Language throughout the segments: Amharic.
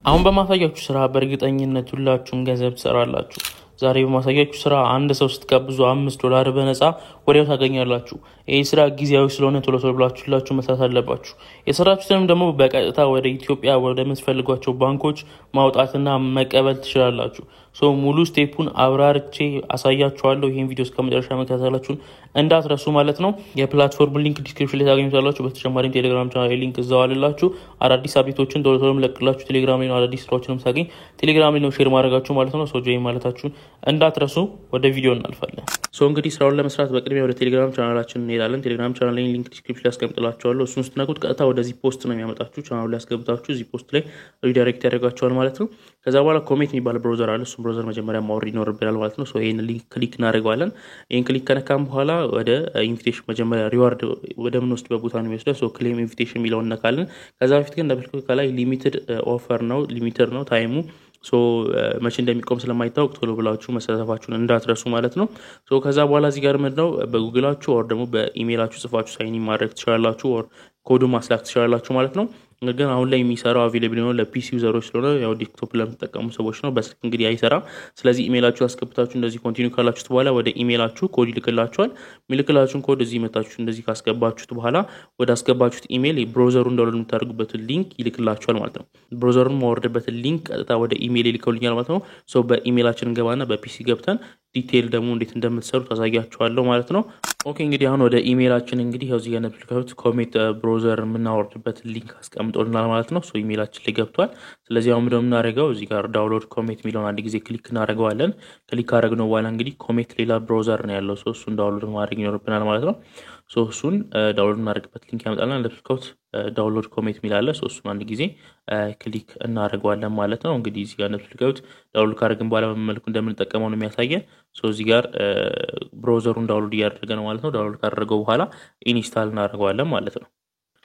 አሁን በማሳያችሁ ስራ በእርግጠኝነት ሁላችሁም ገንዘብ ትሰራላችሁ። ዛሬ በማሳያችሁ ስራ አንድ ሰው ስትጋብዙ $5 በነፃ ወዲያው ታገኛላችሁ። ይህ ስራ ጊዜያዊ ስለሆነ ቶሎ ቶሎ ብላችሁ ሁላችሁ መስራት አለባችሁ። የሰራችሁትንም ደግሞ በቀጥታ ወደ ኢትዮጵያ ወደምትፈልጓቸው ባንኮች ማውጣትና መቀበል ትችላላችሁ። So ሙሉ step ኡን አብራርቼ አሳያችኋለሁ። ይህን ቪዲዮ እስከ መጨረሻ መከታተላችሁን እንዳትረሱ ማለት ነው። የ platform link description ላይ ታገኙታላችሁ። በተጨማሪም ቴሌግራም channel link እዛው አለላችሁ። አዳዲስ update ኦችን ቶሎ ቶሎ እለቅላችሁ ቴሌግራም ላይ ነው። አዳዲስ ስራዎችንም ሳገኝ ቴሌግራም ላይ ነው share ማድረጋችሁ ማለት ነው። So join ማለታችሁን እንዳትረሱ። ወደ ቪዲዮ እናልፋለን። So እንግዲህ ስራውን ለመስራት በቅድሚያ ወደ ቴሌግራም ቻናላችን እንሄዳለን። ቴሌግራም channel ላይ link description ላይ አስቀምጥላችኋለሁ። እሱን ስትነኩት ቀጥታ ወደዚህ post ነው የሚያመጣችሁ። ቻናሉ ላይ አስገብታችሁ እዚህ post ላይ redirect ያደርጋችኋል ማለት ነው። ከዛ በኋላ Comet የሚባል browser አለ። እሱን browser መጀመሪያ ማውረድ ይኖርብናል ማለት ነው። So ይሄን link click እናደርገዋለን። ይሄን click ከነካም በኋላ ወደ invitation መጀመሪያ reward ወደምንወስድበት ቦታ ነው የሚወስደው። So claim invitation የሚለውን እነካለን። ከዛ በፊት ግን እንደምትሉት ከላይ limited offer ነው፣ limited ነው time ኡ። So መቼ እንደሚቆም ስለማይታወቅ ቶሎ ብላችሁ መሳተፋችሁን እንዳትረሱ ማለት ነው። So ከዛ በኋላ እዚህ ጋር ምንድነው በጉግላችሁ or ደግሞ በኢሜይላችሁ ጽፋችሁ sign in ማድረግ ትችላላችሁ፣ or ኮዱ ማስላክ ትችላላችሁ ማለት ነው። ግን አሁን ላይ የሚሰራው available የሆነው ለ PC user ኦች ስለሆነ ያው desktop ለምትጠቀሙ ሰዎች ነው። በስልክ እንግዲህ አይሰራም። ስለዚህ ኢሜይላችሁ አስገብታችሁ እንደዚህ continue ካላችሁት በኋላ ወደ ኢሜይላችሁ ኮድ ይልክላችኋል። የሚልክላችሁን ኮድ እዚህ መታችሁ እንደዚህ ካስገባችሁት በኋላ ወደ አስገባችሁት ኢሜይል browser ኡን download የምታደርጉበትን link ይልክላችኋል ማለት ነው። Browser ኡን ማወርድበትን link ቀጥታ ወደ ኢሜይል ይልከውልኛል ማለት ነው። So በኢሜይላችን እንገባና በ PC ገብተን detail ደግሞ እንዴት እንደምትሰሩ ታሳያችኋለሁ ማለት ነው። Okay፣ እንግዲህ አሁን ወደ ኢሜይላችን እንግዲህ ያው እዚህ ጋር እንደምትመለከቱት Comet browser የምናወርድበት link አስቀምጦልናል ማለት ነው። So ኢሜይላችን ላይ ገብቷል። ስለዚህ አሁን ምንድነው የምናደርገው? እዚህ ጋር download Comet የሚለውን አንድ ጊዜ click እናደርገዋለን። Click ካደረግነው በኋላ እንግዲህ Comet ሌላ browser ነው ያለው። So እሱን download ማድረግ ይኖርብናል ማለት ነው። So እሱን download የምናደርግበት link ያመጣልናል። እንደምትመለከቱት download Comet የሚል አለ። So እሱን አንድ ጊዜ click እናደርገዋለን ማለት ነው። እንግዲህ እዚህ ጋር እንደምትመለከቱት download ካደረግን በኋላ በምን መልኩ እንደምንጠቀመው ነው የሚያሳየን። So እዚህ ጋር browser ኡን download እያደረገ ነው ማለት ነው። Download ካደረገው በኋላ install እናደርገዋለን ማለት ነው።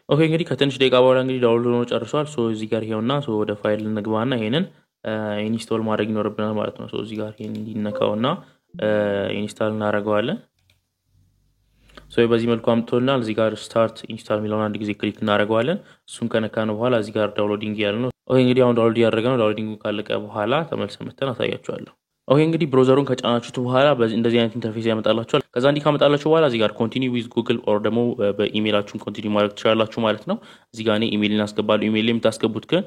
Okay፣ እንግዲህ ከትንሽ ደቂቃ በኋላ እንግዲህ download ሆኖ ጨርሷል። So እዚህ ጋር ይሄውና፣ so ወደ ፋይል እንግባና ይሄንን install ማድረግ ይኖርብናል ማለት ነው። So እዚህ ጋር ይሄን እንዲነካውና install እናደርገዋለን። So በዚህ መልኩ አምጥቶልናል። እዚህ ጋር start install የሚለውን አንድ ጊዜ click እናደርገዋለን። እሱን ከነካነው በኋላ እዚህ ጋር downloading እያለ ነው። Okay፣ እንግዲህ አሁን download እያደረገ ነው። Downloading ካለቀ በኋላ ተመልሰን መተን አሳያችኋለሁ። Okay፣ እንግዲህ browser ኡን ከጫናችሁት በኋላ እንደዚህ አይነት interface ያመጣላችኋል። ከዛ እንዲህ ካመጣላችሁ በኋላ እዚህ ጋር continue with Google or ደግሞ በኢሜይላችሁን continue ማድረግ ትችላላችሁ ማለት ነው። እዚህ ጋር እኔ ኢሜይልን አስገባለሁ። ኢሜይል የምታስገቡት ግን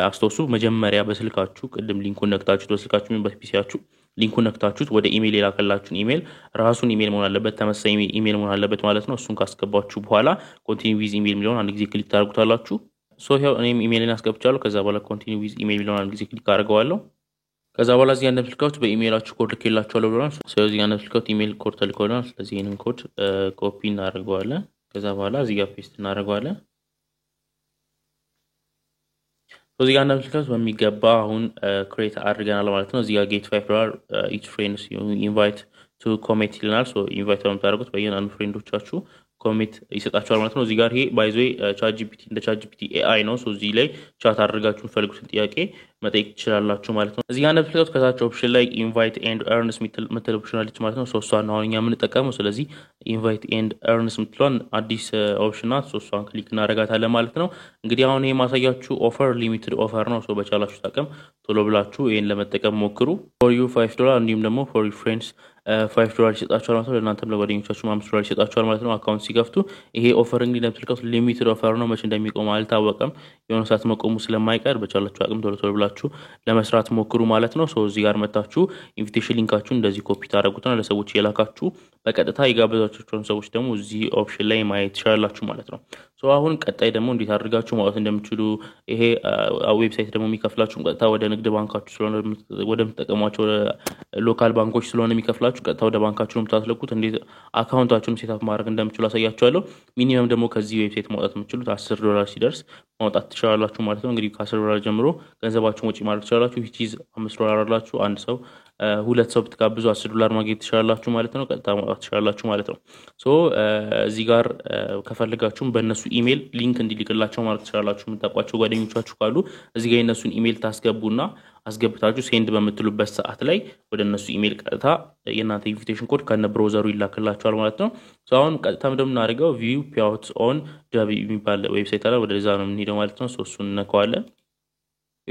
አስታውሱ፣ መጀመሪያ በስልካችሁ ቅድም link ኡን ነክታችሁት በስልካችሁ በ PC ያችሁ link ኡን ነክታችሁት ወደ ኢሜይል የላከላችሁን ኢሜይል ራሱን ኢሜይል መሆን አለበት፣ ተመሳሳይ ኢሜይል መሆን አለበት ማለት ነው። እሱን ካስገባችሁ በኋላ continue with email የሚለውን አንድ ጊዜ click ታደርጉታላችሁ። So ይኸው እኔም ኢሜይልን አስገብቻለሁ። ከዛ በኋላ continue with email የሚለውን አንድ ጊዜ click አድርገዋለሁ። ከዛ በኋላ እዚህ እንደምትመለከቱት በኢሜይላችሁ ኮድ ልኬላችኋለሁ ብለናል። ስለዚህ እዚህ እንደምትመለከቱት ኢሜይል ኮድ ተልኮልናል። ስለዚህ ይህንን code copy እናደርገዋለን። ከዛ በኋላ እዚህ ጋር paste እናደርገዋለን። እዚህ ጋር እንደምትመለከቱት በሚገባ አሁን create አድርገናል ማለት ነው። እዚህ ጋር get $5 each friends invite to Comet ይለናል። So invite በምታደርጉት በእያንዳንዱ friend ኦቻችሁ Comet ይሰጣችኋል ማለት ነው። እዚህ ጋር ይሄ by the way ChatGPT እንደ ChatGPT AI ነው። So እዚህ ላይ chat አድርጋችሁ የምትፈልጉትን ጥያቄ መጠየቅ ትችላላችሁ ማለት ነው። እዚህ ጋር እንደምትመለከቱት ከታች option ላይ invite and earns ምትል option አለች ማለት ነው። So እሷን አሁን እኛ የምንጠቀመው። ስለዚህ invite and earns ምትለዋን አዲስ option ናት። So እሷን click እናደርጋታለን ማለት ነው። እንግዲህ አሁን ይሄ ማሳያችሁ offer limited offer ነው። So በቻላችሁት አቅም ቶሎ ብላችሁ ይሄን ለመጠቀም ሞክሩ። For you $5 እንዲሁም ደግሞ for your friends $5 ይሰጣችኋል ማለት ነው። ለእናንተም ለጓደኞቻችሁ $5 ይሰጣችኋል ማለት ነው። Account ሲከፍቱ ይሄ offer እንግዲህ እንደምትመለከቱት limited offer ነው። መቼ እንደሚቆም አልታወቀም። የሆነ ሰዓት መቆሙ ስለማይቀር በቻላችሁ አቅም ቶሎ ቶሎ ብላችሁ ለመስራት ሞክሩ ማለት ነው። So እዚህ ጋር መታችሁ invitation link ኣችሁን እንደዚህ ኮፒ ታደርጉትና ለሰዎች የላካችሁ በቀጥታ የጋበዛችኋቸውን ሰዎች ደግሞ እዚህ option ላይ ማየት ትችላላችሁ ማለት ነው። So አሁን ቀጣይ ደግሞ እንዴት አድርጋችሁ ማውጣት እንደምትችሉ፣ ይሄ website ደግሞ የሚከፍላችሁ ቀጥታ ወደ ንግድ ባንካችሁ ስለሆነ፣ ወደምትጠቀሟቸው local ባንኮች ስለሆነ የሚከፍላችሁ ቀጥታ ወደ ባንካችሁ ነው የምታስልኩት። እንዴት account ኣችሁን setup ማድረግ እንደምትችሉ አሳያችኋለሁ። Minimum ደግሞ ከዚህ website ማውጣት የምትችሉት $10 ሲደርስ ማውጣት ትችላላችሁ ማለት ነው። እንግዲህ ከ$10 ጀምሮ ገንዘባችሁን ወጪ ማድረግ ትችላላችሁ። Which is $5 አላችሁ አንድ ሰው ሁለት ሰው ብትጋብዙ $10 ማግኘት ትችላላችሁ ማለት ነው። ቀጥታ ማውጣት ትችላላችሁ ማለት ነው። So እዚህ ጋር ከፈልጋችሁም በእነሱ ኢሜይል link እንዲልክላቸው ማድረግ ትችላላችሁ። የምታውቋቸው ጓደኞቻችሁ ካሉ እዚህ ጋር የእነሱን ኢሜይል ታስገቡና አስገብታችሁ send በምትሉበት ሰዓት ላይ ወደ እነሱ ኢሜይል ቀጥታ የእናንተ invitation code ከነ browser ኡ ይላክላቸዋል ማለት ነው። አሁን ቀጥታ እንደምናደርገው view payout on Divi የሚባል website አለ። ወደዛ ነው የምንሄደው ማለት ነው። እሱን እነካዋለን።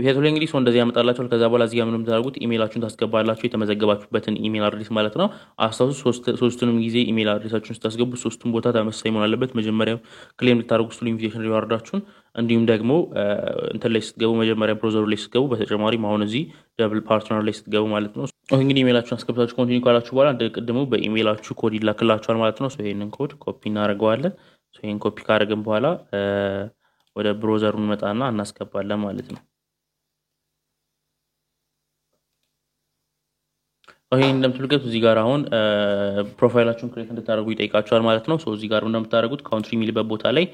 Website ኡ ላይ እንግዲህ ሰው እንደዚህ ያመጣላችኋል። ከዛ በኋላ እዚህ ጋር ምን የምታደርጉት ኢሜይላችሁን ታስገባላችሁ፣ የተመዘገባችሁበትን email address ማለት ነው። አስታውሱ፣ ሶስቱንም ጊዜ email address ኣችሁን ስታስገቡ ሶስቱም ቦታ ተመሳሳይ መሆን አለበት። መጀመሪያው claim ልታደርጉ ስትሉ invitation reward ኣችሁን፣ እንዲሁም ደግሞ እንትን ላይ ስትገቡ፣ መጀመሪያ browser ኡ ላይ ስትገቡ፣ በተጨማሪም አሁን እዚህ double partner ላይ ስትገቡ ማለት ነው። እንግዲህ ኢሜይላችሁን አስገብታችሁ continue ካላችሁ በኋላ እንደ ቅድሙ በኢሜይላችሁ ኮድ ይላክላችኋል ማለት ነው። ይሄንን code copy እናደርገዋለን። ይሄን ኮፒ ካደረግን በኋላ ወደ browser ኡ እንመጣና እናስገባለን ማለት ነው። ይሄን እንደምትመለከቱት እዚህ ጋር አሁን profile ኣችሁን create እንድታደርጉ ይጠይቃችኋል ማለት ነው። So እዚህ ጋር እንደምታደርጉት country የሚልበት ቦታ ላይ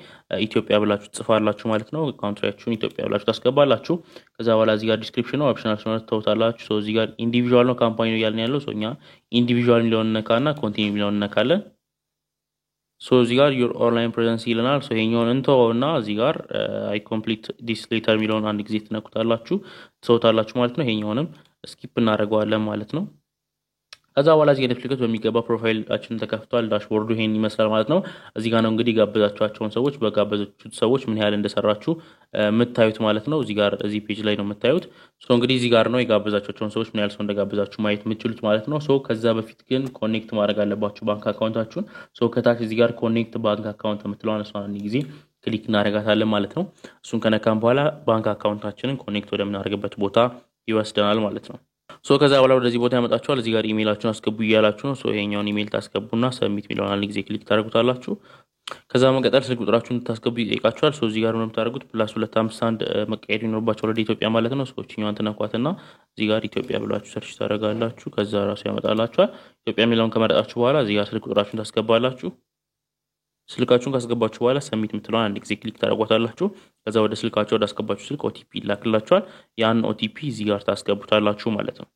ኢትዮጵያ ብላችሁ ትጽፋላችሁ ማለት ነው። Country ያችሁን ኢትዮጵያ ብላችሁ ታስገባላችሁ። ከዛ በኋላ እዚህ ጋር description ነው፣ optional ስለሆነ ትተውታላችሁ። So እዚህ ጋር individual ነው company ነው እያልን ያለው። So እኛ individual የሚለውን እነካና continue የሚለውን እነካለን። So እዚህ ጋር your online presence ይለናል። So ይሄኛውን እንተወውና እዚህ ጋር I complete this later የሚለውን አንድ ጊዜ ትነኩታላችሁ፣ ትተውታላችሁ ማለት ነው። ይሄኛውንም skip እናደርገዋለን ማለት ነው። ከዛ በኋላ እዚህ ጋር በሚገባ profile ኣችን ተከፍቷል። Dashboard ኡ ይሄን ይመስላል ማለት ነው። እዚህ ጋር ነው እንግዲህ ጋበዛችኋቸውን ሰዎች በጋበዛችሁት ሰዎች ምን ያህል እንደሰራችሁ የምታዩት ማለት ነው። እዚህ ጋር እዚህ page ላይ ነው የምታዩት። So እንግዲህ እዚህ ጋር ነው የጋበዛችኋቸውን ሰዎች ምን ያህል ሰው እንደጋበዛችሁ ማየት የምትችሉት ማለት ነው። So ከዛ በፊት ግን connect ማድረግ አለባችሁ ባንክ account ኣችሁን። So ከታች እዚህ ጋር connect bank account የምትለዋን እሷን አንድ ጊዜ click እናደርጋታለን ማለት ነው። እሱን ከነካን በኋላ ባንክ account ኣችንን connect ወደምናደርግበት ቦታ ይወስደናል ማለት ነው። So ከዛ በኋላ ወደዚህ ቦታ ያመጣችኋል። እዚህ ጋር ኢሜይላችሁን አስገቡ እያላችሁ ነው። So ይሄኛውን ኢሜይል ታስገቡና submit የሚለውን አንድ ጊዜ click ታደርጉታላችሁ። ከዛ መቀጠል ስልክ ቁጥራችሁን እንድታስገቡ ይጠይቃችኋል። So እዚህ ጋር እንደምታደርጉት +251 መቀየር ይኖርባችኋል ወደ ኢትዮጵያ ማለት ነው። So እቺኛዋን ትነኳትና እዚህ ጋር ኢትዮጵያ ብላችሁ search ታደርጋላችሁ። ከዛ ራሱ ያመጣላችኋል። ኢትዮጵያ የሚለውን ከመረጣችሁ በኋላ እዚህ ጋር ስልክ ቁጥራችሁን ታስገባላችሁ። ስልካችሁን ካስገባችሁ በኋላ submit የምትለዋን አንድ ጊዜ click ታደርጓታላችሁ። ከዛ ወደ ስልካችሁ ወደ አስገባችሁ ስልክ OTP ይላክላችኋል። ያን OTP እዚህ ጋር ታስገቡታላችሁ ማለት ነው።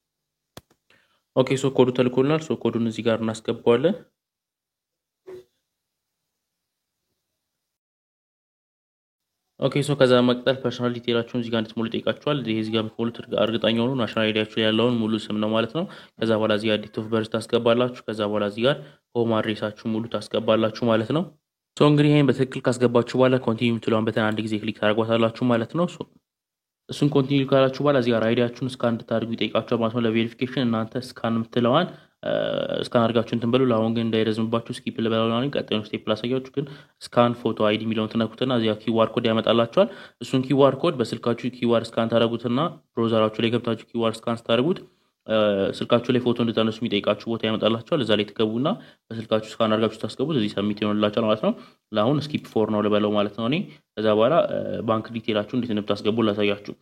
Okay, so code ኡ ተልኮልናል። So code ኡን እዚህ ጋር እናስገባዋለን። Okay, so ከዛ መቀጠል personal detail ኣችሁን እዚህ ጋር እንድትሞሉ ይጠይቃችኋል። ይሄ እዚህ ጋር የምትሞሉት እርግጠኛ ሆኑ national ID ያችሁ ያለውን ሙሉ ስም ነው ማለት ነው። ከዛ በኋላ እዚህ ጋር date of birth ታስገባላችሁ። ከዛ በኋላ እዚህ ጋር home address ኣችሁ ሙሉ ታስገባላችሁ ማለት ነው። So እንግዲህ ይሄን በትክክል ካስገባችሁ በኋላ continue የምትለዋን button አንድ ጊዜ click ታደርጓታላችሁ ማለት ነው። እሱን continue ካላችሁ በኋላ እዚህ ጋር ID ያችሁን scan እንድታደርጉ ይጠይቃችኋል ማለት ነው። ለ verification እናንተ scan የምትለዋን scan አድርጋችሁ እንትን በሉ። ለአሁን ግን እንዳይረዝምባችሁ skip ልበላው፣ ቀጣዩን step ላሳያችሁ። ግን scan photo ID የሚለውን ትነኩትና እዚያ QR code ያመጣላችኋል። እሱን QR code በስልካችሁ QR scan ታደርጉትና browser ኣችሁ ላይ ገብታችሁ QR scan ስታደርጉት ስልካችሁ ላይ ፎቶ እንድታነሱ የሚጠይቃችሁ ቦታ ያመጣላችኋል። እዛ ላይ ትገቡና በስልካችሁ scan አድርጋችሁ ታስገቡት፣ እዚህ submit ይሆንላችኋል ማለት ነው። ለአሁን skip for now ልበለው ማለት ነው እኔ። ከዛ በኋላ ባንክ detail ኣችሁ እንዴት እንደምታስገቡ ላሳያችሁ።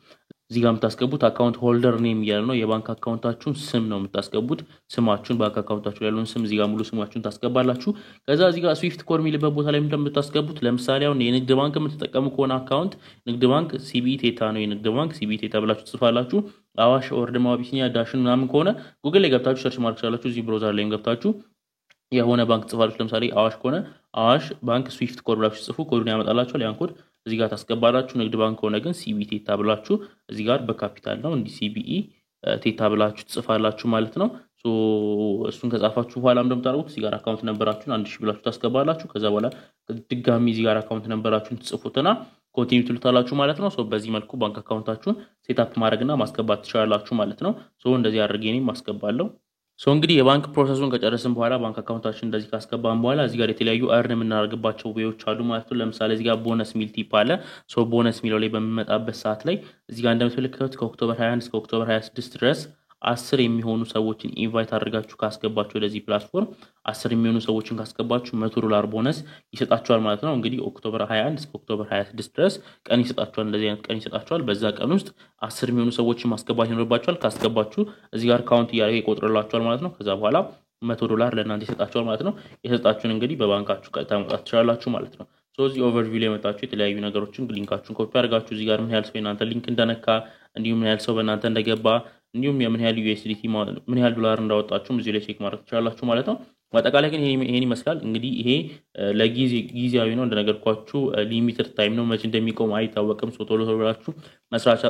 እዚህ ጋር የምታስገቡት account holder name እያለ ነው። የባንክ account ኣችሁን ስም ነው የምታስገቡት። ስማችሁን፣ ባንክ account ኣችሁ ላይ ያለውን ስም እዚህ ጋር ሙሉ ስማችሁን ታስገባላችሁ። ከዛ እዚህ ጋር SWIFT code የሚልበት ቦታ ላይ እንደምታስገቡት፣ ለምሳሌ አሁን የንግድ ባንክ የምትጠቀሙ ከሆነ account ንግድ ባንክ CBE ቴታ ነው። የንግድ ባንክ CBE ቴታ ብላችሁ ትጽፋላችሁ። አዋሽ or ደግሞ አቢሲኒያ፣ ዳሽን ምናምን ከሆነ ጉግል ላይ ገብታችሁ search ማድረግ ትችላላችሁ። እዚህ browser ላይም ገብታችሁ የሆነ ባንክ ጽፋላችሁ። ለምሳሌ አዋሽ ከሆነ አዋሽ ባንክ SWIFT code ብላችሁ ጽፉ፣ ኮዱን ያመጣላችኋል። ያን ኮድ እዚህ ጋር ታስገባላችሁ። ንግድ ባንክ ከሆነ ግን CBE ቴታ ብላችሁ እዚህ ጋር በካፒታል ነው እንዲህ CBE ቴታ ብላችሁ ትጽፋላችሁ ማለት ነው። እሱን ከጻፋችሁ በኋላ እንደምታደርጉት እዚህ ጋር account number ኣችሁን 1000 ብላችሁ ታስገባላችሁ። ከዛ በኋላ ድጋሚ እዚህ ጋር account number ኣችሁን ትጽፉትና continue ትሉታላችሁ ማለት ነው። So በዚህ መልኩ ባንክ account ኣችሁን setup ማድረግና ማስገባት ትችላላችሁ ማለት ነው። So እንደዚህ አድርጌ እኔም አስገባለሁ። So እንግዲህ የባንክ process ኡን ከጨረስን በኋላ ባንክ account ኣችን እንደዚህ ካስገባን በኋላ እዚህ ጋር የተለያዩ earn የምናደርግባቸው way ዎች አሉ ማለት ነው። ለምሳሌ እዚህ ጋር ቦነስ ሚል tip አለ። So bonus ሚለው ላይ በምንመጣበት ሰዓት ላይ እዚህ ጋር እንደምትመለከቱት ከ October 21 እስከ October 26 ድረስ 10 የሚሆኑ ሰዎችን invite አድርጋችሁ ካስገባችሁ፣ ወደዚህ platform 10 የሚሆኑ ሰዎችን ካስገባችሁ $100 ቦነስ ይሰጣችኋል ማለት ነው። እንግዲህ October 21 እስከ October 26 ድረስ ቀን ይሰጣችኋል። እንደዚህ አይነት ቀን ይሰጣችኋል። በዛ ቀን ውስጥ 10 የሚሆኑ ሰዎችን ማስገባት ይኖርባችኋል። ካስገባችሁ እዚህ ጋር count እያደረገ ይቆጥርላችኋል ማለት ነው። ከዛ በኋላ $100 ለእናንተ ይሰጣችኋል ማለት ነው። የሰጣችሁን እንግዲህ በባንካችሁ ቀጥታ ማውጣት ትችላላችሁ ማለት ነው። So እዚህ overview ላይ መጣችሁ የተለያዩ ነገሮችን link ኣችሁን copy አድርጋችሁ እዚህ ጋር ምን ያህል ሰው የእናንተ link እንደነካ፣ እንዲሁም ምን ያህል ሰው በእናንተ እንደገባ፣ እንዲሁም የምን ያህል USDT ምን ያህል ዶላር እንዳወጣችሁም እዚህ ላይ check ማድረግ ትችላላችሁ ማለት ነው። በአጠቃላይ ግን ይሄን ይመስላል። እንግዲህ ይሄ ለጊዜያዊ ነው እንደነገርኳችሁ፣ limited time ነው። መቼ እንደሚቆም አይታወቅም። So ቶሎ ቶሎ ብላችሁ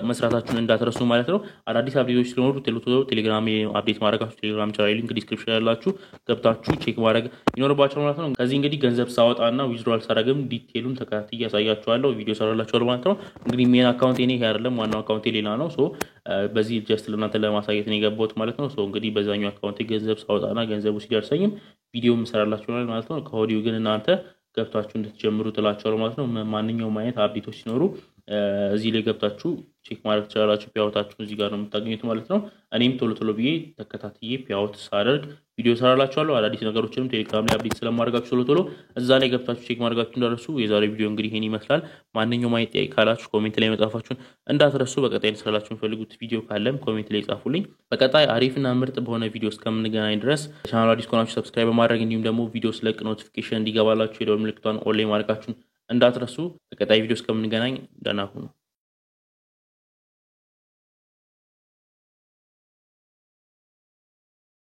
መስራታችሁን እንዳትረሱ ማለት ነው። አዳዲስ update ኦች ሲኖሩ ቶሎ ቶሎ ቴሌግራም update ማድረጋችሁ፣ ቴሌግራም channel link description ያላችሁ ገብታችሁ check ማድረግ ይኖርባችኋል ማለት ነው። ከዚህ እንግዲህ ገንዘብ ሳወጣና withdrawal ሳደርግም detail ኡን ተከታትዬ ያሳያችኋለሁ፣ ቪዲዮ ሰራላችኋለሁ ማለት ነው። እንግዲህ main account እኔ ይሄ አይደለም፣ ዋናው account ኤ ሌላ ነው። So በዚህ just ለእናንተ ለማሳየት ነው የገባሁት ማለት ነው። So እንግዲህ በዛኛው account ኤ ገንዘብ ሳወጣና ገንዘቡ ሲደርሰኝም ቪዲዮ ምሰራላችሁ ማለት ነው። ከወዲሁ ግን እናንተ ገብታችሁ እንድትጀምሩ ትላችኋለሁ ማለት ነው። ማንኛውም አይነት update ኦች ሲኖሩ እዚህ ላይ ገብታችሁ check ማድረግ ትችላላችሁ። Payout ኣችሁን እዚህ ጋር ነው የምታገኙት ማለት ነው። እኔም ቶሎ ቶሎ ብዬ ተከታትዬ payout ሳደርግ ቪዲዮ ሰራላችኋለሁ። አዳዲስ ነገሮችንም ቴሌግራም ላይ update ስለማድረጋችሁ ቶሎ ቶሎ እዛ ላይ ገብታችሁ check ማድረጋችሁ እንዳትረሱ። የዛሬ ቪዲዮ እንግዲህ ይሄን ይመስላል። ማንኛውም አይነት ጥያቄ ካላችሁ comment ላይ መጻፋችሁን እንዳትረሱ። በቀጣይ ልሰራላችሁ የምፈልጉት ቪዲዮ ካለም comment ላይ ጻፉልኝ። በቀጣይ አሪፍና ምርጥ በሆነ ቪዲዮ እስከምንገናኝ ድረስ ቻናሉ አዲስ ከሆናችሁ subscribe በማድረግ፣ እንዲሁም ደግሞ ቪዲዮ ስለቅ notification እንዲገባላችሁ የደወል ምልክቷን on ላይ ማድረጋችሁን እንዳትረሱ። በቀጣይ ቪዲዮ እስከምንገናኝ ደህና ሁኑ።